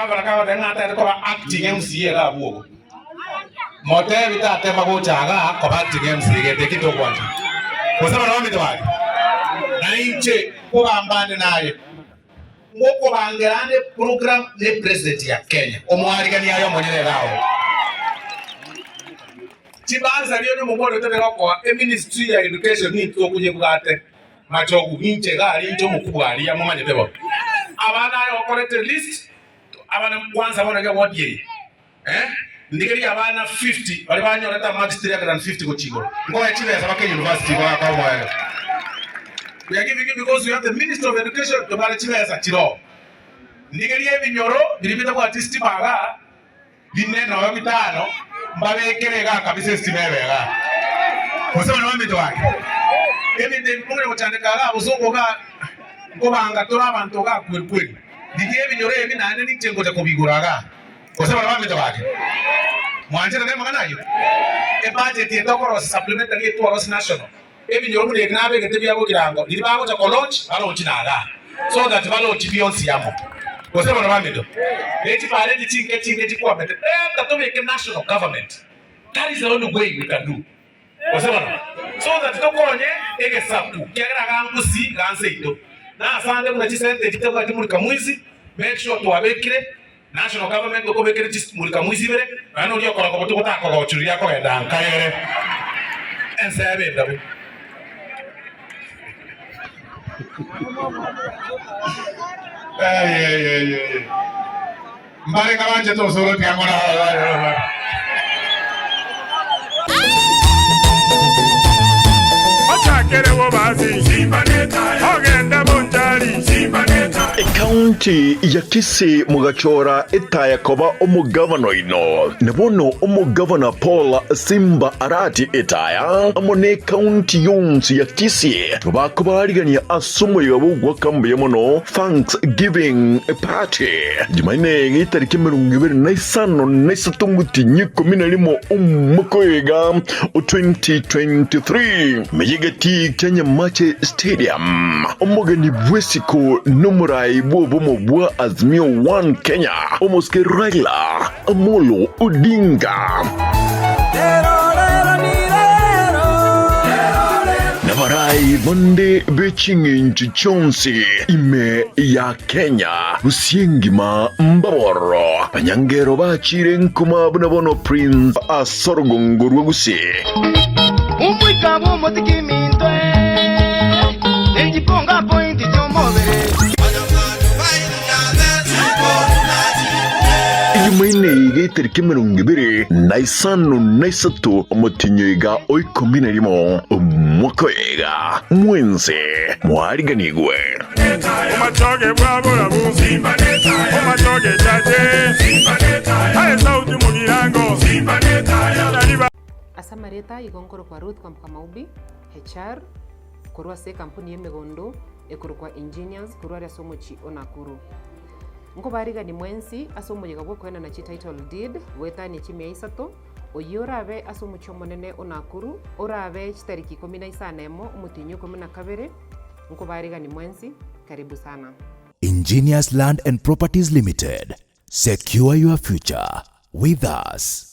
Omogavana kagoteba ng'a atagete koba acting MCA iga abwo obo. Motebi tatema gocha igaa koba acting MCA gento eki togwancha. Gose abana baminto bane? Na inche nkogamba ande naye, ngokobangera ande program ne president ya Kenya, omoarigani aye omonyene iga oo. Chibursary onye omomwori otagete gokoa eministry ya education nintwe tokoyebwate. Machogu, inche iga aria inche omokubwa aria, momanyete bono. Abana aye okorete list, abana kwanza bono iga ward eye, eh, ndigerie abana 50 baria banyorete amarks 350 gochia igoro, nkoe chibesa bake university goaka omoerio. We are giving you because we have the Minister of Education, tobare chibesa chiroo. Ndigerie ebinyoro biria bitabwati stima igaa, Bine noyo bitano mbabekere igaa kabisa esitima ebe igaa. Gose bana baminto gaki, ebinto ebi mokonya gochandeka igaa bosongo igaa, nkobanga tore abanto igaa kweri kweri. Rigia ebinyoro ebi naende ninche ngocha kobigora igaa. Gose bana baminto gaki, mwancherete amang'ana ayio? Ebudget eye tokorosia supplementary etwarosie national. Ebinyoro buna ebi nabegete biabo ebirango, riria bagocha kolaunch, balaunch na igaa, so that balaunch bionsi amo. Gose bono baminto, ne chipara echi chinke chinke chikwamete, better tobeke national government. That is the only way we can do. Gose bono, so that tokonye egesaku, kiagera igaa Gusii, igaa nseito, na asande buna chisente echi chitabwati mulika mwizi, make sure twabekire National government okobekere chimurika mwisi ibere, nonya noria okoroka obotuko takogochwa riria akogenda nka ere ense ebe endabu. Eyeyeyeye. Mbare ng'a banchete osoro tiga ng'ora Ochakere bobasi, ogende bonchari. Ekaunti ya Kisii mogachora etaya koba omogavana oino. Na bono omogavana Paul Simba Arati Etaya amo nekaunti yonsi ya Kisii bakobaarigania ase omoyega bw'ogoaka mbuya mono Thanksgiving Party Jumanne getariki 25 na isato ngotinyia ikomi na rimo omwaka oyo iga o 2023 meyegeti kia Nyamache Stadium. Omogeni bw'esiko nomorai bw'obomo bwa Azimio One Kenya omosike Raila Amolo Odinga. Nabarai bande be ching'encho chionsi ime ya Kenya, gose engima mbabororo, abanyangero bachire nkuma buna bono Prince ase orogongo rwa Gusii. Omoika bw'omotikiminto, ne chiponga pointi chi'omobere. Ejumaine iga etariki 23 omotinyo iga o 11 omwaka oyo iga, mwense mwariganigwe. Omachoge bw'aborabu, omachoge chache, aye sauti mugirango, tari Ase amarieta igo nkorokwa Ruth Kwamboka Maubi, HR, korwa ase ekampuni y'emegondo ekorokwa Engineers korwa aria ase omochie o Nakuru. Nkobarigani mwensi ase omoyega bw'okoenana chititle deed goetania chimia isato, oyio orabe ase omochie omonene o Nakuru, orabe chitariki ikomi na isano emo omotienyi o ikomi na kabere, Nkobarigani mwensi, karibu sana. Engineers Land and Properties Limited, secure your future with us.